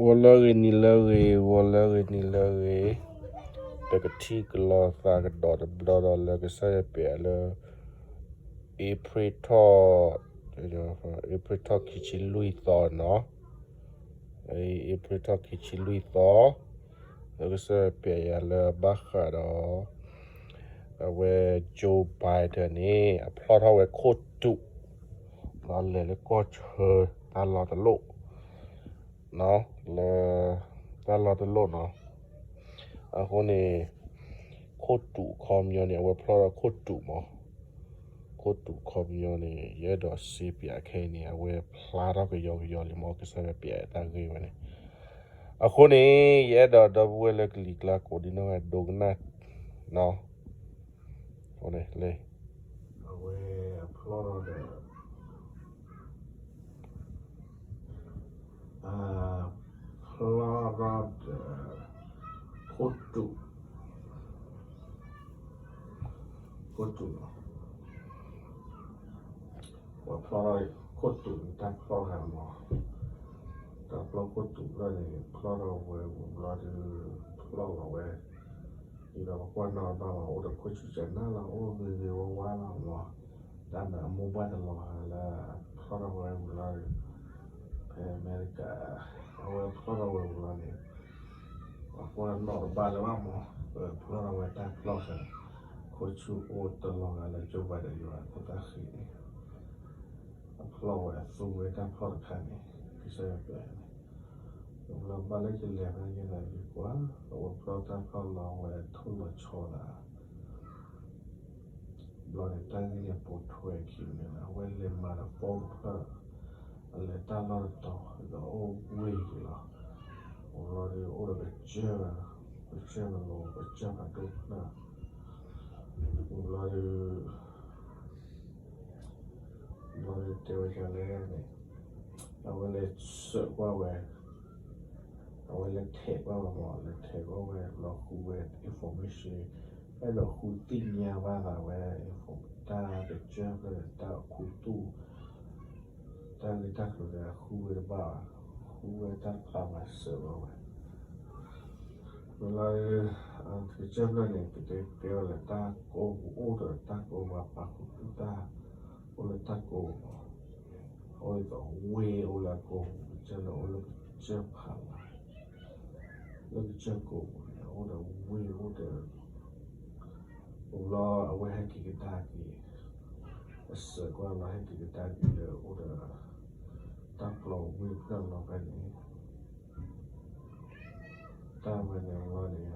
ဂီၤလၢအဂ့ၤ နံၤလၢအဂ့ၤ, ဂီၤလၢအဂ့ၤ နံၤလၢအဂ့ၤ, ပကထံၣ်ကလီၤသးကဒီးတဘျီဒီး လၢကစၢ်ယွၤပျဲလၢ April ထီၣ်, April ထီၣ်ခံဆံလွံၢ်သီနီၤ, April ထီၣ်ခံဆံလွံၢ်သီ, လၢကစၢ်ယွၤပျဲယၤလၢဘၣ်ဃးဒီး အဝဲ Joe Biden န့ၣ် အဖျီၣ်ထီၣ်ဝဲခိၣ်တူာ် ဒီးလဲၤလၢကီၢ်ဆၢတၢ်လီၢ်တလီၢ်, လၢတၢ်လီၢ်တလီၢ်နီၤ. အဃိန့ၣ် ခိၣ်တူာ်ခီပညီန့ၣ် အဝဲဖျီၣ်ထီၣ်ခိၣ်တူာ်မး, ခိၣ်တူာ်ခီပညီန့ၣ် ယအဲၣ်ဒိးစ့ပၠးခဲအံၤန့ၣ် အဝဲဖျါထီၣ်ကယီကယီလံမး ကစၢ်ယွၤပျဲတၢ်ဂ့ၢ်ဝဲန့ၣ်. အဃိန့ၣ် ယအဲၣ်ဒိးဒီပုၢ်ဝဲၢ်လၢကလံၤကျါကိးဒ်နီၢ်ဂၤဒိကနၣ် အဝဲဖျီၣ်ထီၣ်ဒီး ဖျီၣ်ထီၣ်ဒီး ခိၣ်တူာ်, ခိၣ်တူာ်လီၤ. ပှၤဖျီၣ်ထီၣ်ခိၣ်တူာ်န့ၣ် တၢ်ဖျီၣ်ဂၤမး, တၢ်ဖျီၣ်ခိၣ်တူာ်ဖျၢၣ်န့ၣ် ဖျီၣ်ထီၣ်ဝဲဝံၤဘျီဒီး ဖျီၣ်လီၤဝဲ ဒီးပကွၢ်နီၣ်ဘၣ်လီၤ အိၣ်ဒီးခိၣ်ဆူၣ်စၢ်နၢ်လီၤ အိၣ်ဂ့ၤဂ့ၤဝါဝါလီၤမး, တၢ်န့ၣ်အမိၢ်ပှၢ်တလီၤဂာ်လၢ ဖျီၣ်ထီၣ်ဝဲဝံၤလီၤဒီး ဖဲအမဲရကၤ အဝဲဖျီၣ်ထီၣ်ဝဲဝံၤလီၤန့ၣ် ပှၤကွၢ်နီၣ်တဘၣ်လၢၤဘၣ်မး, ဖျီၣ်ထီၣ်ဝဲတၢ်ဖျီၣ်ဃာ်, ခိၣ်ဆူၣ်အိၣ်တလီၤဂာ်လၢ Joe Biden ယွၤအခိၣ်သၣ်ဃံးန့ၣ်, အဖျီၣ်ဝဲအသူဝဲတၢ်ဖျီၣ်တခါန့ၣ် ကစၢ်ယွၤပျဲန့ၣ်, လၢဘၣ်လၢယလဲၤဖဲယဲန့ၣ် ယကွၢ် အဝဲဖျီၣ်တၢ်ဖျီၣ်လီၤဝဲထိၣ်လီၤဆီလၢ ဘျီန့ၣ် တၢ်ဂ့ၢ်န့ၣ်ပိာ်ထွဲခံန့ၣ် အဝဲလဲၤမၤဒီး phone တဖျၢၣ်, အလဲၤတၢ်လီၢ်တတီၤဒီးအိၣ်ဝ့ၢ်က့ၤလီၤ, အိၣ်လီၤဒီးအိၣ်ဒီးကစၢၢ်, ကစၢၢ်ကလိၤ ကစၢၢ်ဖးဒိၣ်ဖျၢၣ်, အိၣ်လီၤဒီး ဘျီဒီးတဲဝဲဒ်လဲၣ်န့ၣ်, အဝဲလဲၤစၢးကွၢ်ဝဲ, အဝဲလဲၤထဲးကွၢ်ဝဲမး လဲၤထဲးကွၢ်ဝဲ လီၤဃုဝဲ information, အဲၣ်ဒိးဃုသ့ၣ်ညါဘၣ်သးဝဲ တၢ်ကစၢၢ်ဖျၢၣ် တၢ်ခူသူၣ် တၢ်ဂ့ၢ်တၢ်ကျိၤန့ၣ် အဃုဝဲတဘၣ်ဘၣ်, ဃုဝဲတၢ်ဖျါမၤစၢၤဘၣ်ဝဲ ဝဲလီၤ, ကစၢၢ်ဖျၢၣ်န့ၣ် ကတဲကဲဝဲလၢတၢ်ကိးပူၤ အိၣ်ဒီးတၢ်ကိးပူၤ ပာ်ခူသူၣ်တၢ်, အိၣ်လၢတၢ်ကိးပူၤ, အိၣ်ဒ်သိးဝ့ၢ်အိၣ်လၢအကိးပူၤ ကစၢၢ်လၢအိၣ်လၢကစၢၢ်ဖးလီၤ, လၢကစၢၢ်ကိးပူၤန့ၣ် အိၣ်ဒီးဝ့ၢ်အိၣ်ဒီး အိၣ်လီၤ အဝဲဟဲက့ၤကဒါက့ၤ, အစၢးကွၢ်လီၤဟဲက့ၤကဒါက့ၤလၢအိၣ်ဒီး တၢ်ပျီဝ့ၢ်ဖျၢၣ်လီၤဖဲန့ၣ် တၢ်ဝဲန့ၣ်လီၤန့ၣ် အိၣ်ဝဲလီၤဟဲက့ၤကဒါက့ၤလီၤန့ၣ်, ယထံၣ်ဖဲနုာ်လီၤ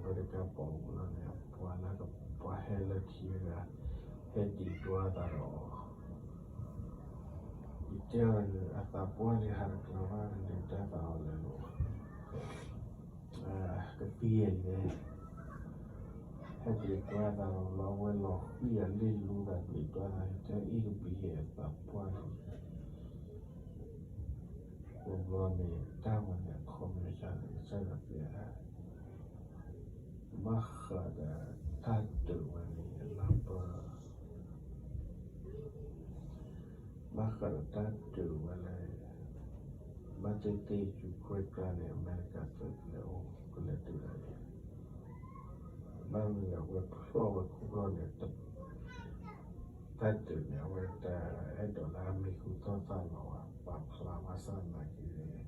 ဖဲတကပီၤပူၤလီၤန့ၣ် ပှၤလၢကပှၤဟဲလၢခံဂၤ ဟဲဒံးဒွါသးဒီး ယတဲအီၤန့ၣ် အသးပှၢ်လံ ဟးတကျၢၤဘၣ်န့ၣ် တၢ်သးအီၤလဲၤလိာ် ကသံၣ်ယဲၢ်န့ၣ် ဟဲဒံးဒွါသးဒီးလီၤ ဝဲလီၤဃံၢ်အလ့ၢ်လူသးဒံးဒွါသး တဲအံၤကဘံၣ်ယဲၢ်အသးပှၢ်လံ ဘျီန့ၣ် တၢ်ဝဲန့ၣ် အခီပညီန့ၣ် ကစၢ်ယွၤပျဲ ဘၣ်ဃးဒီးတၢ်ဒုးဝဲန့ၣ် လၢပ ဘၣ်ဃးဒီးတၢ်ဒုးဝဲလၢ ဘၣ်သ့ၣ်သ့ၣ် Ukraine ကျါန့ၣ် အမဲရကၤသုးကလဲၤအိၣ် ကလဲၤဒုးတၢ်န့ၣ် ဘၣ်မနုၤအဝဲဖျီၣ်ဝဲခိၣ်ဖျီၣ်န့ၣ် တၢ်ဒုးန့ၣ် အဝဲတအဲၣ်ဒိးလၢအမံၤဟူသီၣ်သးလီၤဘၣ် ပာ်ဖျါဘၣ်ဆၣ်သနာ်က့န့ၣ်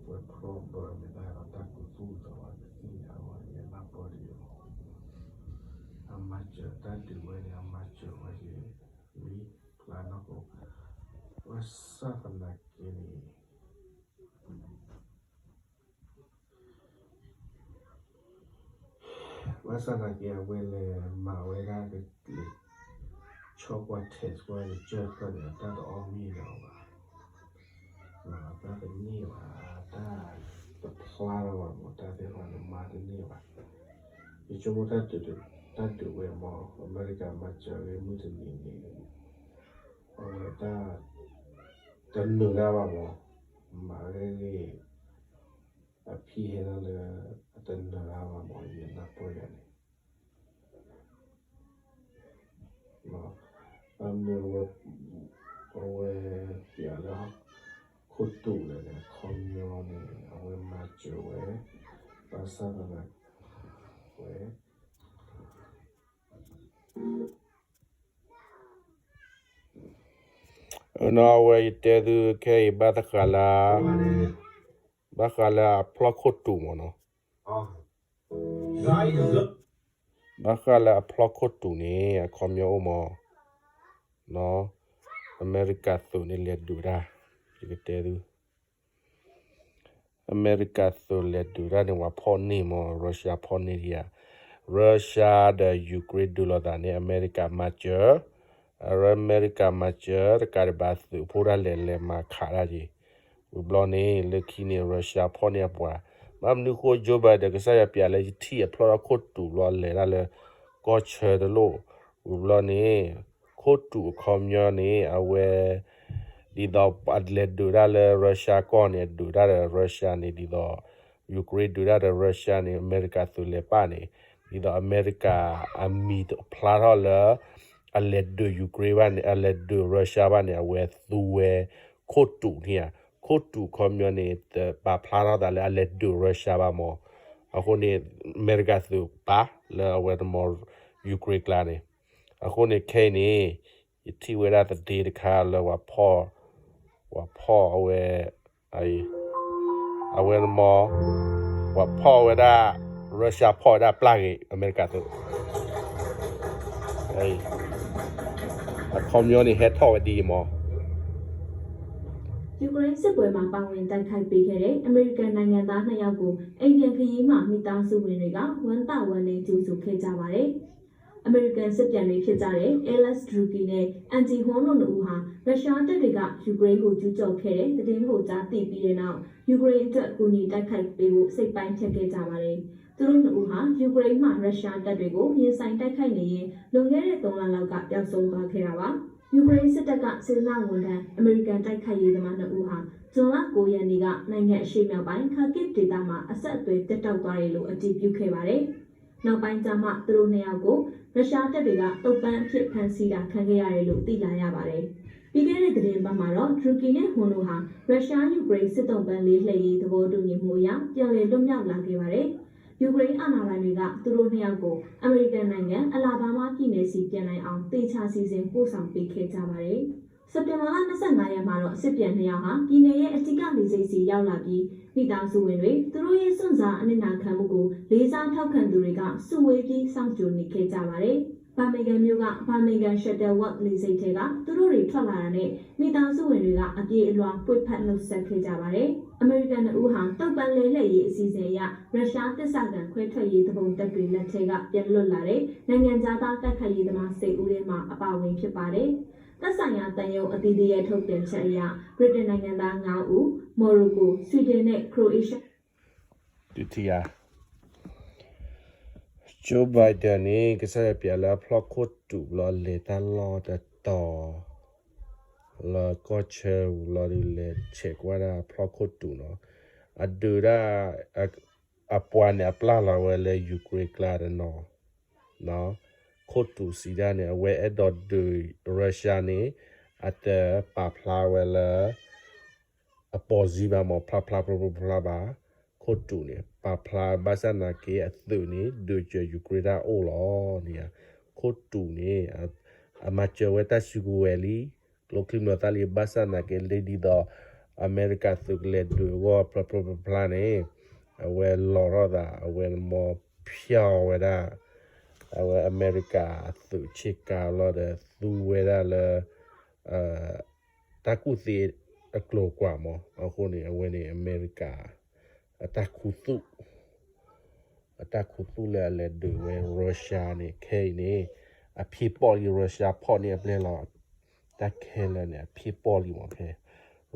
ဝဲဖျီၣ်ဘၢမ့ၢ်တၢ်ဒီးတၢ်ကူသူၣ်အသးလီၤ ကသ့ၣ်ညါလီၤ ယနၢ်ပၢၢ်ဒ်အံၤလီၤ အမၤစၢၤတၢ်ဒုးဝဲန့ၣ် အမၤစၢၤဝဲက့ၤ မ့ၢ်ဖျါနီၢ်ကီၢ် ဘၣ်ဆၣ်သနာ်က့န့ၣ် ဘၣ်ဆၣ်သနာ်က့ အဝဲလဲၤမၤဝဲဒၣ်ကလဲၤ ဆီၣ်ကွၢ် test ကွၢ် ကစၢၢ်ဖျၢၣ်န့ၣ် အတၢ်တအီၣ်မ့ၢ်လၢၤဘၣ် အတၢ်တန့ၢ်ဘၣ် အတၢ်တဖျါလၢၤဘၣ်မး တၢ်သ့ၣ်တဖၣ်န့ၣ် မၤတန့ၢ်ဘၣ် ယဆိကမိၣ်တၢ်ဒုး တၢ်ဒုးဝဲမး အမဲရကၤမၤစၢၤဂ့ၤမုၢ်တနံၤန့ၣ် အဝဲတၢ် တနုာ်လၢၤဘၣ်မး မၤဝဲဂ့ၤ အဖံဟဲလၢ အတနုာ်လၢၤဘၣ်မး ယနၢ်ပၢၢ်ယၤန့ၣ် ဘၣ်မနုၤအဝဲ အဝဲ ပျဲ လၢ ခိၣ်တူာ်လဲၣ်န့ၣ် အခီပညီန့ၣ် အဝဲမၤစၢၤဝဲ ဘၣ်ဆၣ်သနာ်က့ ဝဲ အဝဲယတဲသုခဲအံၤ ဘၣ်ဃးလၢ ဘၣ်ဃးလၢအဖျီခိၣ်တူာ်မ့ၢ်နီၤ, ဘၣ်ဃးလၢအဖျီခိၣ်တူာ်န့ၣ် အခီပညီအိၣ်မ့ၢ် အမဲရကၤသုးန့ၣ် လဲၤဒုးတၢ်, ယကတဲသု အမဲရကၤသုးလဲၤဒုးတၢ်န့ၣ် ပှၤဖီၣ်န့ၢ်မ့ၢ် Russia ဖီၣ်န့ၢ်ဒံးဧါ, Russia ဒီး Ukraine ဒုးလိာ်သးန့ၣ် အမဲရကၤမၤစၢၤ, အမဲရကၤမၤစၢၤ တကးဒံးဘၣ်သုးဖိဒၣ်လဲာ်လဲၤမၤခးတၢ်က့ၤ, ဝံၤဘျီန့ၣ် လၢခံန့ၣ် Russia ဖီၣ်န့ၢ်အပှၤ, ဘၣ်မနုၤဃိ Joe Biden ကစၢ်ယွၤပျးလၢယထံၣ်အဖျီထီၣ်ခိၣ်တူာ်ဘျီလဲၤတၢ်လၢ ကီၢ်ဆၢတလိၣ်, ဝံၤဘျီန့ၣ် ခိၣ်တူာ်အခီပညီန့ၣ် အဝဲ ဒ်သိးအလဲၤဒုးတၢ်လၢ Russia ကီၢ်န့ၣ် အဒုးတၢ်ဒီး Russia န့ၣ် ဒ်သိး Ukraine ဒုးတၢ်ဒီး Russia န့ၣ် အမဲရကၤသုးလဲၤပာ်န့ၣ် ဒ်သိးအမဲရကၤအမံၤဖျါထီၣ်လၢ အလဲၤဒုး Ukraine ဘၣ်န့ၣ် အလဲၤဒုး Russia ဘၣ်န့ၣ် အဝဲသူဝဲခိၣ်တူာ်န့ၣ်ဧါ, ခိၣ်တူာ်အခီပညီန့ၣ် တပာ်ဖျါထီၣ်သးလၢအလဲၤဒုး Russia ဘၣ်မ့ၢ်, အဃိန့ၣ် အမဲရကၤသုးပာ်လၢအဝဲတမီၤ Ukraine ကျါန့ၣ်, အဃိန့ၣ်ခဲအံၤန့ၣ် ယထံၣ်ဝဲဒၣ်သဒ့တခါလၢပှၤဖီၣ်, ပှၤဖီၣ်အဝဲ, အဝဲတမီၤ, ပှၤဖီၣ်ဝဲဒၣ်, Russia ဖီၣ်ဝဲဒၣ်ပျၢ်ဂ့ၤ အမဲရကၤသုး, အခီပညီန့ၣ် ဟဲထီၣ်ဝဲဒ်အံၤမ့ၢ် ယူကရိန်းစစ်ပွဲမှာ ပါဝင်တိုက်ခိုက်ပေးခဲ့တဲ့ အမေရိကန်နိုင်ငံသား နှစ်ယောက်ကို အိမ်ပြန်ခရီးမှာ မိသားစုဝင်တွေက ဝမ်းသာဝမ်းနည်း ကြိုဆိုခဲ့ကြပါတယ်။ အမေရိကန်စစ်ပြန်တွေဖြစ်ကြတဲ့ Alex Druke နဲ့ Andy Hall တို့နှစ်ဦးဟာ ရုရှားတပ်တွေက ယူကရိန်းကို ကျူးကျော်ခဲ့တဲ့ သတင်းကို ကြားသိပြီးတဲ့နောက် ယူကရိန်းအတွက် ကူညီတိုက်ခိုက်ပေးဖို့ စိတ်ပိုင်းဖြတ်ခဲ့ကြပါတယ်။ သူတို့နှစ်ဦးဟာ ယူကရိန်းမှ ရုရှားတပ်တွေကို ရင်ဆိုင်တိုက်ခိုက်နေရင်း လွန်ခဲ့တဲ့ သုံးလလောက်က ပျောက်ဆုံးသွားခဲ့တာပါ။ ယူကရိန်းစစ်တပ်က စေတနာ့ဝန်ထမ်း အမေရိကန် တိုက်ခိုက်ရေးသမား နှစ်ဦးဟာ ဇွန်လ ကိုးရက်နေ့က နိုင်ငံအရှေ့မြောက်ပိုင်း Kharkiv ဒေသမှာ အဆက်အသွယ် ပြတ်တောက်သွားတယ်လို့ အတည်ပြုခဲ့ပါတယ်။ နောက်ပိုင်းကျမှ သူတို့နှစ်ယောက်ကို ရုရှားတပ်တွေက သုတ်ဖမ်းအဖြစ် ဖမ်းဆီးတာ ခံခဲ့ရတယ်လို့ သိလာရပါတယ်။ ပြီးခဲ့တဲ့ သီတင်းပတ်မှာတော့ Druke နဲ့ Hall တို့ဟာ ရုရှား-ယူကရိန်း စစ်သုံ့ပန်း လဲလှယ်ရေး သဘောတူညီမှုအရ ပြန်လည်လွတ်မြောက်လာခဲ့ပါတယ်။ ယူကရိန်းအာဏာပိုင်တွေက သူတို့နှစ်ယောက်ကို အမေရိကန်နိုင်ငံ Alabama ပြည်နယ်ဆီ ပြန်နိုင်အောင် သေချာစီစဉ် ပို့ဆောင်ပေးခဲ့ကြပါတယ်။ စက်တင်ဘာလ နှစ်ဆယ့်ငါးရက်မှာတော့ စစ်ပြန်နှစ်ယောက်ဟာ ပြည်နယ်ရဲ့ အဓိကလေဆိပ်ဆီ ရောက်လာပြီး မိသားစုဝင်တွေ သူတို့ရဲ့စွန့်စား အနစ်နာခံမှုကို လေးစားထောက်ခံသူတွေက စုဝေးပြီး စောင့်ကြိုနေခဲ့ကြပါတယ်။ Birmingham မြို့က Birmingham Shuttleworth လေဆိပ်ထဲက သူတို့တွေ ထွက်လာတာနဲ့ မိသားစုဝင်တွေက အပြေးအလွှာ ပွေ့ဖက်နှုတ်ဆက်ခဲ့ကြပါတယ်။ အမေရိကန်နှစ်ဦးဟာ သုတ်ဖမ်းလဲလှယ်ရေး အစီအစဉ်အရ ရုရှားသစ္စာခံ ခွဲထွက်ရေးသူပုန်တပ်တွေ လက်ထဲက ပြန်လွတ်လာတဲ့ နိုင်ငံခြားသား တိုက်ခိုက်ရေးသမား ဆယ်ဦးထဲမှာ အပါအဝင် ဖြစ်ပါတယ်။ သက်ဆိုင်ရာသံရုံးအသီးသီးရဲ့ ထုတ်ပြန်ချက်အရ ဗြိတိန်နိုင်ငံသား ငါးဦး၊ မော်ရိုကို၊ ဆွီဒင်နဲ့ ခရိုအေးရှား ဒုတိယ Joe Biden န့ၣ် ကစၢ်ယွၤပျးလၢအဖျီၣ်ခိၣ်တူာ်ဘျီ လဲၤတၢ်လီၢ်တတီၤ လၢကီၢ်ဆၢပူၤလီၤဒုး လဲၤဆဲးကွၢ်ဒၣ်ဖျီၣ်ခိၣ်တူာ်နီၤ, အဒုးဒၣ် အပှၤန့ၣ် အပျၢ်လီၤဝဲလၢ Ukraine ကျါတနီၤ ခိၣ်တူာ်စံးဒၣ်န့ၣ် အဝဲအဲၣ်ဒိးဒုး Russia န့ၣ် အတပာ်ဖျါဝဲလၢ အပီၢ်စံဘၣ်မ့ၢ် ဖျါဖျါဖျါဖျါဖျါဘၣ်, ခိၣ်တူာ်န့ၣ် ပာ်ဖျါဘၣ်ဆၣ်သနာ်က့ အသုးန့ၣ် ဒုးစၢၤ Ukraine တၢ်အိၣ်လီၤန့ၣ်ဧါ, ခိၣ်တူာ်န့ၣ် အမၤစၢၤဝဲတၢ်စုကဝဲၤလံ, ကျိချံမျိာ်သၣ်လံ ဘၣ်ဆၣ်သနာ်က့ လၢဒ်သိး အမဲရကၤသုးကလဲၤဒုးအဂီၢ် ဖျါဖျါဖျါဖျါန့ၣ် အဝဲလီၤထီၣ်သး အဝဲမီဖျီၣ်ဝဲဒၣ် အဝဲအမဲရကၤအသုးဆ့ကၤလီၤဒီး သူဝဲဒၣ်လၢ တၢ်ကူၣ်သ့အကျိၤကွာ်မး, အဃိန့ၣ် အဝဲန့ၣ် အမဲရကၤ အတၢ်ခူသူၣ် အတၢ်ခူသူၣ်လၢအလဲၤဒုးဝဲ Russia န့ၣ် ခဲအံၤန့ၣ် အဖံးပီၣ်လံ Russia ဖီၣ်န့ၢ်အပျဲၢ်လီၤ. တၢ်ခဲလၢာ်န့ၣ် အဖံးပီၣ်လံမး ခဲ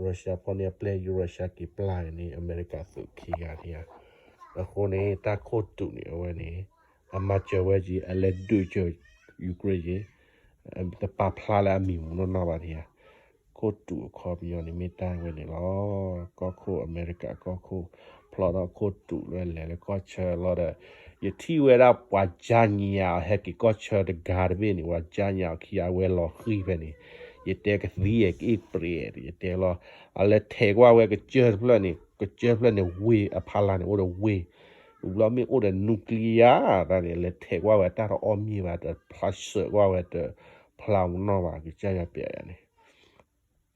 Russia ဖီၣ်န့ၢ်အပျဲၢ် Russia က့ၤပျၢ်န့ၣ် အမဲရကၤသုးခံဂၤန့ၣ်ဧါ. အဃိန့ၣ် တၢ်ခိၣ်တူာ်န့ၣ် အဝဲန့ၣ် အမၤစၢၤဝဲက့ၤ အလဲၤဒုးစၢၤ Ukraine က့ၤ တပာ်ဖျါလၢအမံၤမူးနီၢ်နီၢ်ဘၣ်န့ၣ်ဧါ. ခိၣ်တူာ်အခီပညီန့ၣ် မ့ၢ်တၢ်ဝဲန့ၣ်လီၤ. ကီၢ်ခိၣ် အမဲရကၤကီၢ်ခိၣ် ဖျီၣ်ထီၣ်ခိၣ်တူာ်လၢလဲၤလၢကီၢ်ဆၢလီၤဒီး ယထံၣ်ဝဲဒၣ်ပှၤကၠါညါအီၤ ဟဲက့ၤကီၢ်ဆၢတဂၤတဘ့ၣ်န့ၣ် ပှၤကၠါညါအီၤခံဂၤ အဝဲလီၤဃံၤဖဲန့ၣ်, ယတဲကသံၣ် က့ပြဲး ယတဲလီၤ. အလဲၤထဲးကွၢ်ဝဲကစၢၢ်တဖျၢၣ်န့ၣ် ကစၢၢ်တဖျၢၣ်န့ၣ်ဝ့ၢ် အဖီလာ်န့ၣ် အိၣ်ဒီးဝ့ၢ်, ဝံၤဘျီမ့ၢ်အိၣ်ဒီး nuclear တၢ်န့ၣ် လဲၤထဲးကွၢ်ဝဲတၢ်တအီၣ်မ့ၢ်ဘၣ် တဖျါစၢးကွၢ်ဝဲ တဖျါမနီၣ်ဘၣ် ကစၢ်ယွၤပျဲယၤန့ၣ်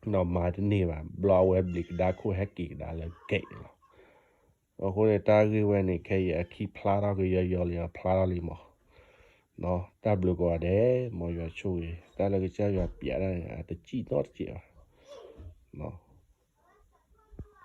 ဒီးမၤတန့ၢ်ဘၣ် ဘျီအဝဲဘျံးကဒါခိၣ်ဟဲက့ၤကဒါလၢကဲးန့ၣ်လီၤ. အဃိန့ၣ် တၢ်ဂ့ၢ်ဝဲန့ၣ် ခဲအံၤအခံဖျါထီၣ်ကယီယီလံ အဖျါထီၣ်လံမး. တၢ်ဘျုးကိးဂၤဒဲး မ်ယွၤဆိၣ်ဂ့ၤ တၢ်လၢကစၢ်ယွၤပျဲတၢ်န့ၣ် အတစံၣ်နီတစဲးဘၣ်.